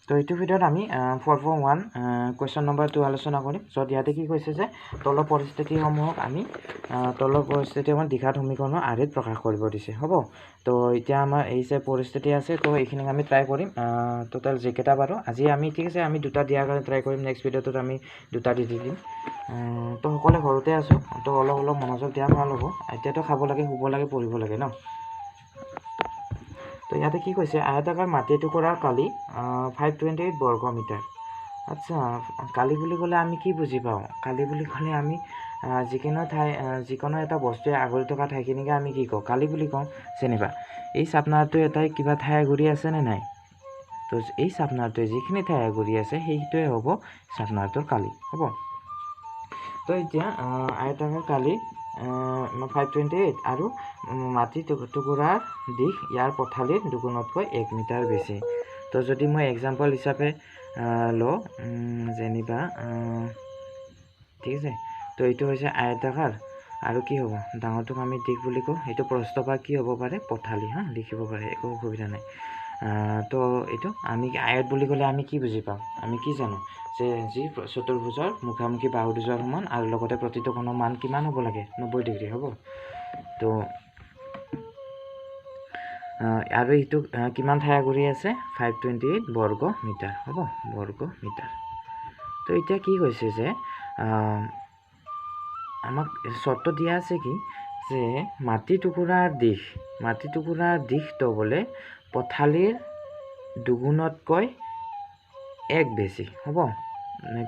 তো এইটো ভিডিঅ'ত আমি 441 কুৱেশ্যন নম্বৰ 2 আলোচনা কৰিম, য'ত ইয়াতে কি কৈছে যে তলৰ পৰিস্থিতিসমূহক আমি তলৰ পৰিস্থিতিসমূহ দ্বিঘাত সমীকৰণৰ আৰ্হিত প্ৰকাশ কৰিব দিছে। হ'ব, তো এতিয়া আমাৰ এই যে পৰিস্থিতি আছে, তো এইখিনিক আমি ট্ৰাই কৰিম। টোটেল যিকেইটা পাৰোঁ আজি আমি, ঠিক আছে, আমি দুটা দিয়াৰ কাৰণে ট্ৰাই কৰিম। নেক্সট ভিডিঅ'টোত আমি দুটা দি দিম। তো সকলোৱে ঘৰতে আছোঁ, তো অলপ অলপ মনোযোগ দিয়া ভাল হ'ব। এতিয়াতো খাব লাগে, শুব লাগে, পঢ়িব লাগে ন। তো ইয়াতে কি কৈছে, আয়তাকাৰ মাটি টুকুৰাৰ কালি 528 বৰ্গ মিটাৰ। আচ্ছা, কালি বুলি ক'লে আমি কি বুজি পাওঁ? কালি বুলি ক'লে আমি যিকোনো ঠাই, যিকোনো এটা বস্তুৱে আগুৰি থকা ঠাইখিনিকে আমি কি কওঁ? কালি বুলি কওঁ। যেনিবা এই চাপনাৰটো এটাই কিবা ঠাই আগুৰি আছেনে নাই? তো এই চাপনাৰটোৱে যিখিনি ঠাই আগুৰি আছে সেইটোৱে হ'ব চাপনাৰটোৰ কালি। হ'ব, তো এতিয়া আয়তাকাৰ কালি 528 আৰু মাটি টুকুৰাৰ দিশ ইয়াৰ পথালিৰ দুগুণতকৈ 1 মিটাৰ বেছি। তো যদি মই এক্সাম্পল হিচাপে লওঁ, যেনিবা ঠিক আছে, তো এইটো হৈছে আয়তাকাৰ আৰু কি হ'ব, ডাঙৰটোক আমি দিশ বুলি কওঁ। এইটো প্ৰস্থ বা কি হ'ব পাৰে, পথালি, হা, লিখিব পাৰে, একো অসুবিধা নাই। তো এইটো আমি আয়ত বুলি ক'লে আমি কি বুজি পাওঁ? আমি কি জানো যে যি চতুৰ্ভুজৰ মুখামুখি বাহু দুযোৰ সমান আৰু লগতে প্ৰতিটো কোণৰ মান কিমান হ'ব লাগে? 90 ডিগ্ৰী হ'ব। তো আৰু এইটো কিমান ঠাই আগুৰি আছে? 528 বৰ্গ মিটাৰ হ'ব, বৰ্গ মিটাৰ। তো এতিয়া কি কৈছে যে আমাক চৰ্ত দিয়া আছে কি যে মাটি টুকুৰাৰ দিশ, মাটি টুকুৰাৰ দিশটো বোলে পথালিৰ দুগুণতকৈ 1 বেছি হ'ব।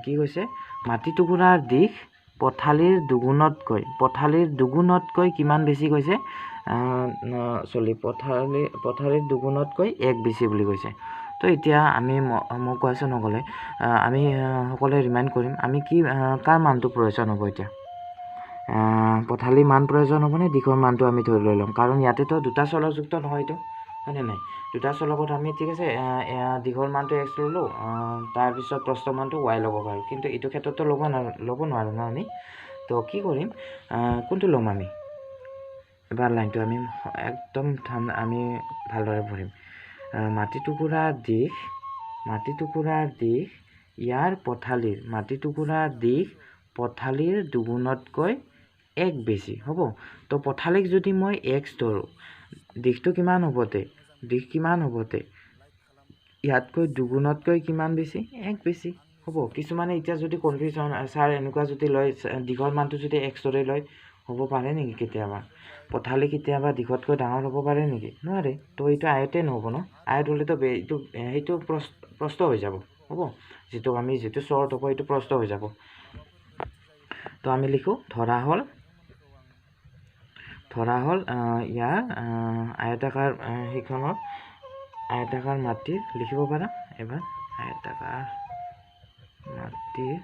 কি কৈছে? মাটি টুকুৰাৰ দিশ পথালিৰ দুগুণতকৈ, পথালিৰ দুগুণতকৈ কিমান বেছি কৈছে? চলি পথালিৰ দুগুণতকৈ 1 বেছি বুলি কৈছে। তো এতিয়া আমি মই কৈ আছোঁ নগ'লে আমি সকলোৱে ৰিমাইণ্ড কৰিম আমি কি কাৰ মানটো প্ৰয়োজন হ'ব। এতিয়া পথালিৰ মান প্ৰয়োজন হ'বনে দিশৰ মানটো আমি ধৰি লৈ ল'ম, কাৰণ ইয়াতেতো দুটা চলকযুক্ত নহয় এইটো, হয়নে নাই? দুটা চলকত আমি, ঠিক আছে, দীঘল মানটো এক্স ল'লোঁ, তাৰপিছত প্ৰস্থ মানটো ৱাই ল'ব পাৰোঁ, কিন্তু এইটো ক্ষেত্ৰততো ল'ব নোৱাৰোঁ ন আমি। তো কি কৰিম, কোনটো ল'ম আমি? এবাৰ লাইনটো আমি একদম ঠাণ্ডা আমি ভালদৰে পঢ়িম। মাটি টুকুৰাৰ দিশ, মাটি টুকুৰাৰ দিশ ইয়াৰ পথালিৰ, মাটি টুকুৰাৰ দিশ পথালিৰ দুগুণতকৈ 1 বেছি হ'ব। তো পথালিক যদি মই এক্স ধৰোঁ, দিশটো কিমান হ'ব তে? দিশ কিমান হ'ব তে? ইয়াতকৈ দুগুণতকৈ কিমান বেছি? 1 বেছি হ'ব। কিছুমানে এতিয়া যদি কনফিউজন, ছাৰ এনেকুৱা যদি লয়, দীঘল মানটো যদি এক্স দৰে লয়, হ'ব পাৰে নেকি? কেতিয়াবা পথালি কেতিয়াবা দীঘতকৈ ডাঙৰ হ'ব পাৰে নেকি? নোৱাৰে। তো এইটো আয়তে নহ'ব ন, আয়ত হ'লেতো এইটো সেইটো প্ৰস্থ হৈ যাব। হ'ব, যিটো আমি যিটো চৰ্ট হ'ব সেইটো প্ৰস্থ হৈ যাব। তো আমি লিখোঁ, ধৰা হ'ল, ধৰা হ'ল ইয়াৰ আয়তাকাৰ সেইখনত আয়তাকাৰ মাটিৰ, লিখিব পাৰা এবাৰ, আয়তাকাৰ মাটিৰ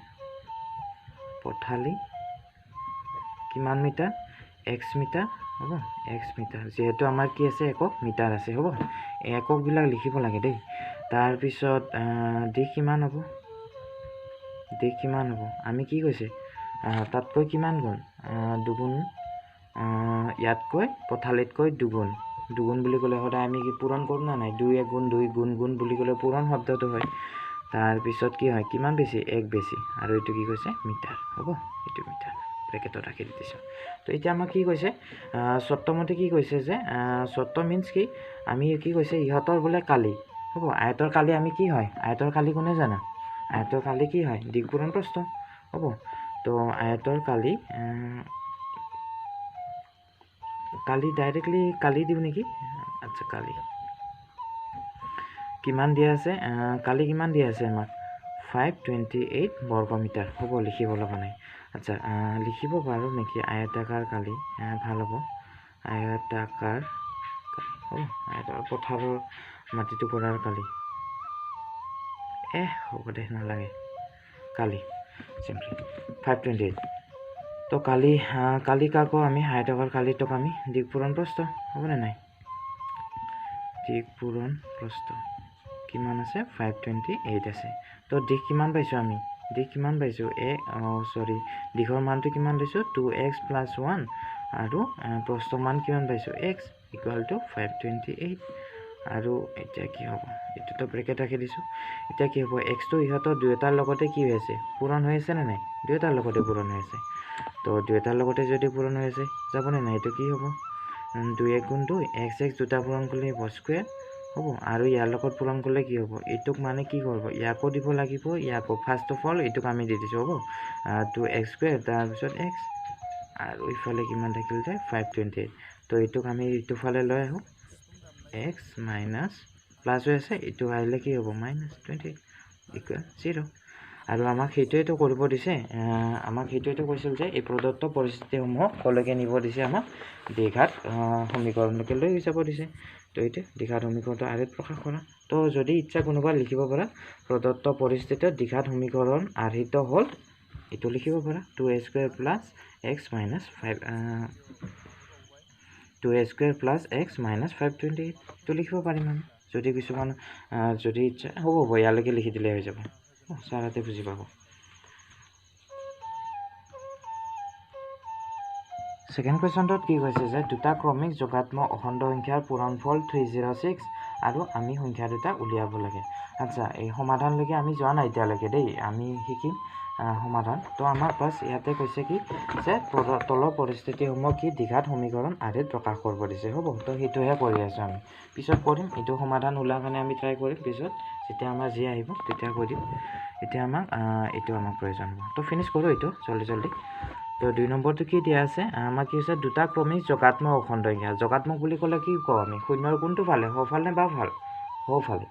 পথালি কিমান মিটাৰ? এক্স মিটাৰ হ'ব, এক্স মিটাৰ। যিহেতু আমাৰ কি আছে, একক মিটাৰ আছে, হ'ব, এককবিলাক লিখিব লাগে দেই। তাৰপিছত দিশ কিমান হ'ব? দিশ কিমান হ'ব? আমি কি কৈছে, তাতকৈ কিমান গুণ? দুগুণ, ইয়াতকৈ পথালিতকৈ দুগুণ। দুগুণ বুলি ক'লে সদায় আমি কি পূৰণ কৰোঁ না নাই? 2 1 গুণ 2 গুণ গুণ বুলি ক'লে পূৰণ শব্দটো হয়। তাৰপিছত কি হয়, কিমান বেছি? 1 বেছি। আৰু এইটো কি কৈছে? মিটাৰ হ'ব, এইটো মিটাৰ ব্ৰেকেটত ৰাখি দিছোঁ। তো এতিয়া আমাক কি কৈছে, চৰ্তমতে কি কৈছে যে চৰ্ত মিনছ কি, আমি কি কৈছে, ইহঁতৰ বোলে কালি হ'ব, আয়তৰ কালি আমি কি হয়? আয়তৰ কালি কোনে জানা? আয়তৰ কালি কি হয়? দিশ পূৰণ প্ৰস্থ হ'ব। তো আয়তৰ কালি, কালি ডাইৰেক্টলি কালি দিওঁ নেকি? আচ্ছা, কালি কিমান দিয়া আছে? কালি কিমান দিয়া আছে আমাক? 528 বৰ্গ মিটাৰ হ'ব, লিখিব লগা নাই। আচ্ছা, লিখিব পাৰোঁ নেকি? আয়তাকাৰ কালি ভাল হ'ব, আয়তাকাৰ হ'ব, আয়তাকাৰ পথাৰৰ মাটি টুকুৰাৰ কালি। হ'ব দে, নালাগে, কালি চিম্পলি 528। তো কালি, কালি কাকো আমি আয়তাকাৰ কালিটোক আমি দিশ পূৰণ প্ৰস্থ হ'বনে নাই? দিশ পূৰণ প্ৰস্থ কিমান আছে? 528 আছে। তো দিশ কিমান পাইছোঁ আমি? দিশ কিমান পাইছোঁ? চৰি, দিশৰ মানটো কিমান লৈছোঁ? 2x plus 1 আৰু প্ৰস্থ মান কিমান পাইছোঁ? X equal to 528। আৰু এতিয়া কি হ'ব, এইটোতো ব্ৰেকেট ৰাখি দিছোঁ। এতিয়া কি হ'ব, এক্সটো ইহঁতৰ দুয়োটাৰ লগতে কি হৈ আছে, পূৰণ হৈ আছে নে নাই, দুয়োটাৰ লগতে পূৰণ হৈ আছে। তো দুয়োটাৰ লগতে যদি পূৰণ হৈ আছে যাবনে নাই, এইটো কি হ'ব, 2 1 গুণ 2, এক্স এক্স দুটা পূৰণ কৰিলে হ'ব স্কুৱেৰ হ'ব। আৰু ইয়াৰ লগত পূৰণ কৰিলে কি হ'ব, এইটোক মানে কি কৰিব, ইয়াকো দিব লাগিব, ইয়াকো। ফাৰ্ষ্ট অফ অল এইটোক আমি দি দিছোঁ, হ'ব 2 এক্স স্কুৱেৰ, তাৰপিছত এক্স, আৰু ইফালে কিমান থাকিল যে 528। তো এইটোক আমি এইটো ফালে লৈ আহোঁ, এক্স মাইনাছ প্লাছ হৈ আছে, এইটো আহিলে কি হ'ব, মাইনাছ 28 ইকুৱেল 0। আৰু আমাক সেইটোৱেতো কৰিব দিছে, আমাক সেইটোৱেতো কৈছিল যে এই প্ৰদত্ত পৰিস্থিতিসমূহক কলৈকে নিব দিছে, আমাক দ্বিঘাত সমীকৰণলৈকে লৈ যাব দিছে। তো এইটোৱে দ্বিঘাত সমীকৰণটো আৰ্হিত প্ৰকাশ কৰা। তো যদি ইচ্ছা কোনোবা লিখিব পাৰা, প্ৰদত্ত পৰিস্থিতিত দ্বিঘাত সমীকৰণ আৰ্হিত হ'ল, এইটো লিখিব পাৰা 2 a square plus x minus 5, 2 a square plus x minus 528, এইটো লিখিব পাৰিম আমি। যদি কিছুমান যদি ইচ্ছা হ'ব হ'ব, ইয়ালৈকে লিখি দিলে হৈ যাব, ছাৰহঁতে বুজি পাব। ছেকেণ্ড কুৱেশ্যনটোত কি কৈছে যে দুটা ক্ৰমিক যোগাত্মক অখণ্ড সংখ্যাৰ পূৰণফল 306 আৰু আমি সংখ্যা দুটা উলিয়াব লাগে। আচ্ছা, এই সমাধানলৈকে আমি যোৱা নাই এতিয়ালৈকে দেই, আমি শিকিম সমাধান। তো আমাক বাছ ইয়াতে কৈছে কি যে তলৰ পৰিস্থিতিসমূহ কি দ্বিঘাত সমীকৰণ আৰ্হিত প্ৰকাশ কৰিব দিছে, হ'ব। তো সেইটোহে কৰি আছোঁ আমি, পিছত কৰিম এইটো সমাধান ওলোৱাৰ কাৰণে আমি ট্ৰাই কৰিম, পিছত যেতিয়া আমাৰ যি আহিব তেতিয়া কৈ দিম। এতিয়া আমাক এইটো আমাক প্ৰয়োজন হ'ব, তো ফিনিছ কৰোঁ এইটো জল্দি জল্দি। তো 2 নম্বৰটো কি দিয়া আছে, আমাক কি হৈছে দুটা ক্ৰমিক যোগাত্মক অখণ্ড সংখ্যা। যোগাত্মক বুলি ক'লে কি কওঁ আমি, শূন্যৰ কোনটো ফালে, সোঁফালে নে বাওঁফাল, সোঁফালে।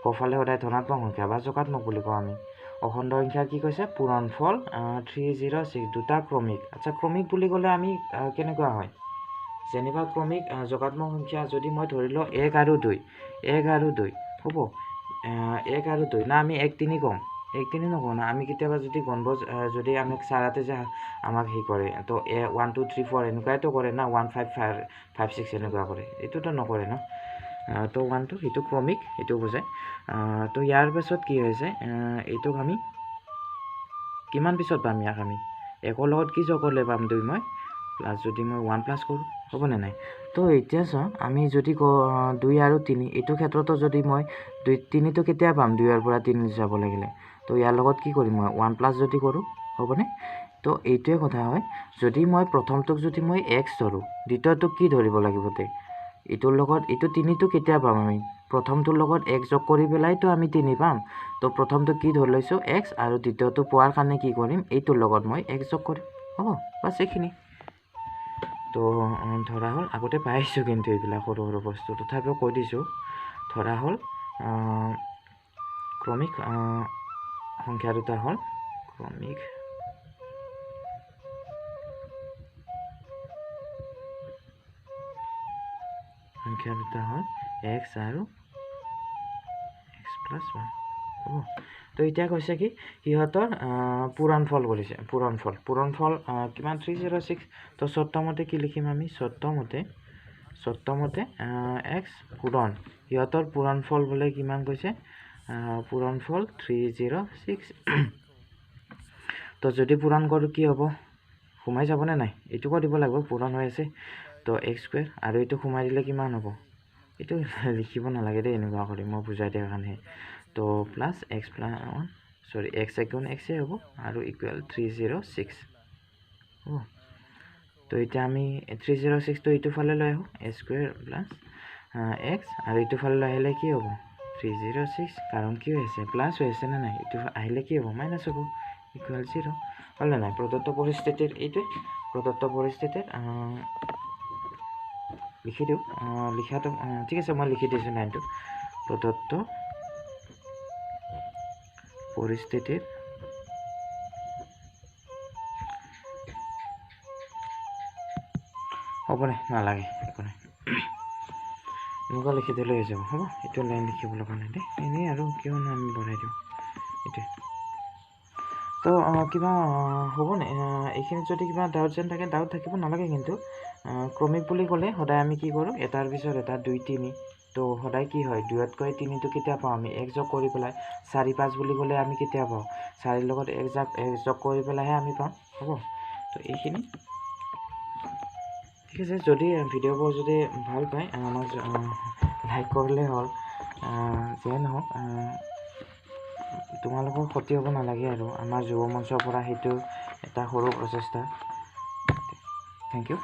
সোঁফালে সদায় ধনাত্মক সংখ্যা বা যোগাত্মক বুলি কওঁ আমি। অখণ্ড সংখ্যা কি কৈছে, পূৰণফল 306, দুটা ক্ৰমিক। আচ্ছা, ক্ৰমিক বুলি ক'লে আমি কেনেকুৱা হয়, যেনিবা ক্ৰমিক যোগাত্মক সংখ্যা যদি মই ধৰি লওঁ 1 আৰু 2, 1 আৰু 2 হ'ব, 1 আৰু 2 না আমি 1 3 ক'ম, 1 3 নকওঁ না আমি। কেতিয়াবা যদি গণব যদি আমাক ছাৰহঁতে যে আমাক সেই কৰে, তো 1 2 3 4 এনেকুৱাইতো কৰে না, 1 5 5 5 6 এনেকুৱা কৰে, এইটোতো নকৰে ন। তো 1 2 সেইটো ক্ৰমিক, সেইটো বুজায়। তো ইয়াৰ পাছত কি হৈছে, এইটোক আমি কিমান পিছত পাম, ইয়াক আমি 1ৰ লগত কি যোগ কৰিলে পাম, 2 মই প্লাছ যদি মই 1 প্লাছ কৰোঁ হ'বনে নাই। তো এতিয়া চোৱা আমি যদি কওঁ 2 আৰু 3, এইটো ক্ষেত্ৰতো যদি মই 2 3টো কেতিয়া পাম, 2ৰ পৰা 3 যাব লাগিলে, তো ইয়াৰ লগত কি কৰিম মই 1 প্লাছ যদি কৰোঁ হ'বনে। তো এইটোৱে কথা হয়, যদি মই প্ৰথমটোক যদি মই এক্স ধৰোঁ, দ্বিতীয়টোক কি ধৰিব লাগিব, তে এইটোৰ লগত এইটো 3টো কেতিয়া পাম আমি, প্ৰথমটোৰ লগত 1 যোগ কৰি পেলাইতো আমি 3 পাম। তো প্ৰথমটো কি ধৰি লৈছোঁ এক্স, আৰু দ্বিতীয়টো পোৱাৰ কাৰণে কি কৰিম, এইটোৰ লগত মই 1 যোগ কৰিম, হ'ব, বাছ এইখিনি। তো ধৰা হ'ল, আগতে পাইছোঁ কিন্তু এইবিলাক সৰু সৰু বস্তু, তথাপিও কৈ দিছোঁ। ধৰা হ'ল ক্ৰমিক সংখ্যা দুটা হ'ল ক্ৰমিক সংখ্যা দুটা হ'ল এক্স আৰু এক্স প্লাছ 1, হ'ব। তো এতিয়া কৈছে কি সিহঁতৰ পূৰণফল কৰিছে, পূৰণফল, পূৰণফল কিমান 306। তো চৰ্তমতে কি লিখিম আমি, চৰ্তমতে এক্স পূৰণ সিহঁতৰ পূৰণফল বোলে কিমান কৈছে, পূৰণফল 306। তো যদি পূৰণ কৰোঁ কি হ'ব, সোমাই যাবনে নাই, এইটোকো দিব লাগিব, পূৰণ হৈ আছে। তো এক্স স্কুৱেৰ আৰু এইটো সোমাই দিলে কিমান হ'ব, এইটো লিখিব নালাগে দেই এনেকুৱা কৰি, মই বুজাই দিয়াৰ কাৰণেহে। তো plus x plus 1, sorry x 1 গুণ এক্সে হ'ব, আৰু ইকুৱেল 306 হ'ব। তো এতিয়া আমি 306টো এইটো ফালে লৈ আহোঁ, এ স্কুৱেৰ প্লাছ এক্স, আৰু এইটো ফালে লৈ আহিলে কি হ'ব, 306, কাৰণ কি হৈ আছে, প্লাছ হৈ আছে নে নাই, এইটো আহিলে কি হ'ব, মাইনাছ হ'ব, ইকুৱেল 0 হ'লনে নাই। প্ৰদত্ত পৰিস্থিতিৰ এইটোৱে, প্ৰদত্ত পৰিস্থিতিৰ লিখি দিওঁ, লিখাটো ঠিক আছে, মই লিখি দিছোঁ লাইনটো। প্ৰদত্ত পৰিস্থিতিৰ হ'ব দে, নালাগে একো নাই, এনেকুৱা লিখি দিলে হৈ যাব, হ'ব। এইটো লাইন লিখিব লগা নাই দেই, এনেই আৰু কিয়নো আমি বঢ়াই দিওঁ এইটোৱে। তো কিবা হ'বনে এইখিনিত যদি কিবা ডাউট যেন থাকে, ডাউট থাকিব নালাগে কিন্তু। ক্ৰমিক বুলি ক'লে সদায় আমি কি কৰোঁ, এটাৰ পিছত এটা 2 3, তো সদায় কি হয়, 2তকৈ 3টো কেতিয়া পাওঁ আমি, 1 যোগ কৰি পেলাই। 4 5 বুলি ক'লে আমি কেতিয়া পাওঁ, 4ৰ লগত 1 যোগ কৰি পেলাইহে আমি পাওঁ, হ'ব। তো এইখিনি ঠিক আছে। যদি ভিডিঅ'বোৰ যদি ভাল পায় আমাক লাইক কৰিলেই হ'ল। যিয়ে নহওক, তোমালোকৰ ক্ষতি হ'ব নালাগে আৰু আমাৰ যুৱ মঞ্চৰ পৰা সেইটো এটা সৰু প্ৰচেষ্টা। Thank you.